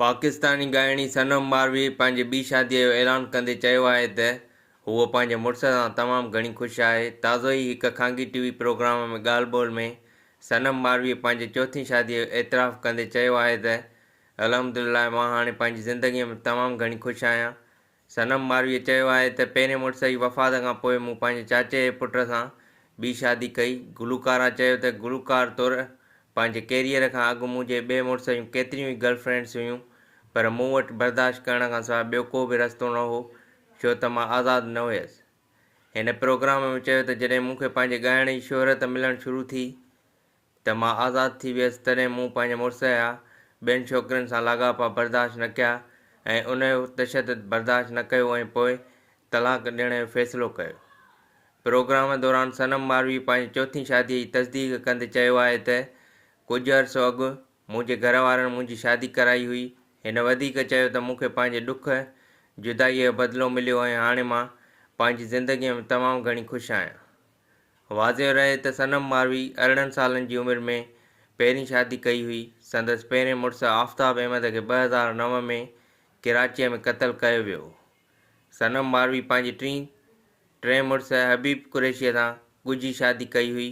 پاڪستاني ڳائڻي صنم ماروي پنهنجي ٻي شاديء جو اعلان ڪندي چيو آهي ته هوء پنهنجي مڙس سان تمام گهڻي خوش آهي. تازو ئي هڪ خانگي ٽي وي پروگرام ۾ ڳالهه ٻولهه ۾ صنم مارويء پنهنجي چوٿين شاديء جو اعتراف ڪندي چيو آهي ته الحمدلله مان هاڻي پنهنجي زندگيء ۾ تمام گهڻي خوش آهيان. صنم مارويء چيو آهي ته پهرين مڙس جي وفات کان پوء مون پنهنجي چاچي جي پٽ سان ٻي شادي ڪئي. گلوڪارا چيو ته گلوڪار طور پنهنجي ڪيريئر کان اڳ منهنجي ٻئي مڙس جون ڪيتريون ئي گرل فرينڊز هيون پر مون وٽ برداشت ڪرڻ کان سواء ٻيو ڪو به رستو نه هو ڇو ته مان آزاد نه هيس. هن پروگرام ۾ چيو ته جڏهن مون کي پنهنجي ڳائڻ جي شهرت ملڻ شروع ٿي ته مان آزاد ٿي ويس تڏهن مون پنهنجي مڙس جا ٻين ڇوڪرين سان لاڳاپا برداشت نه ڪيا ۽ ان جو تشدد برداشت نه ڪيو ۽ پوء طلاق ڏيڻ جو فيصلو ڪيو. پروگرام دوران صنم ماروي پنهنجي چوٿين شاديء جي تصديق ڪندي چيو آهي ته ڪجهه عرصو اڳ منهنجي گهر وارن منهنجي شادي ڪرائي هئي. هن وڌيڪ چيو ته مون کي پنهنجي ڏک جدائيء جو بدلو مليو ۽ هاڻي مان پنهنجي زندگيء ۾ تمام گهڻي خوش آهيان. واضح رهي ته صنم ماروي 18 سالن جي عمر ۾ پهرين شادي ڪئي هئي، سندس پهرين مڙس آفتاب احمد کي 2009 ۾ ڪراچيء ۾ قتل ڪيو ويو هو. صنم ماروي پنهنجي ٽين ٽئين مڙس حبيب قريشيء سان ڳجهي شادي ڪئي هئي.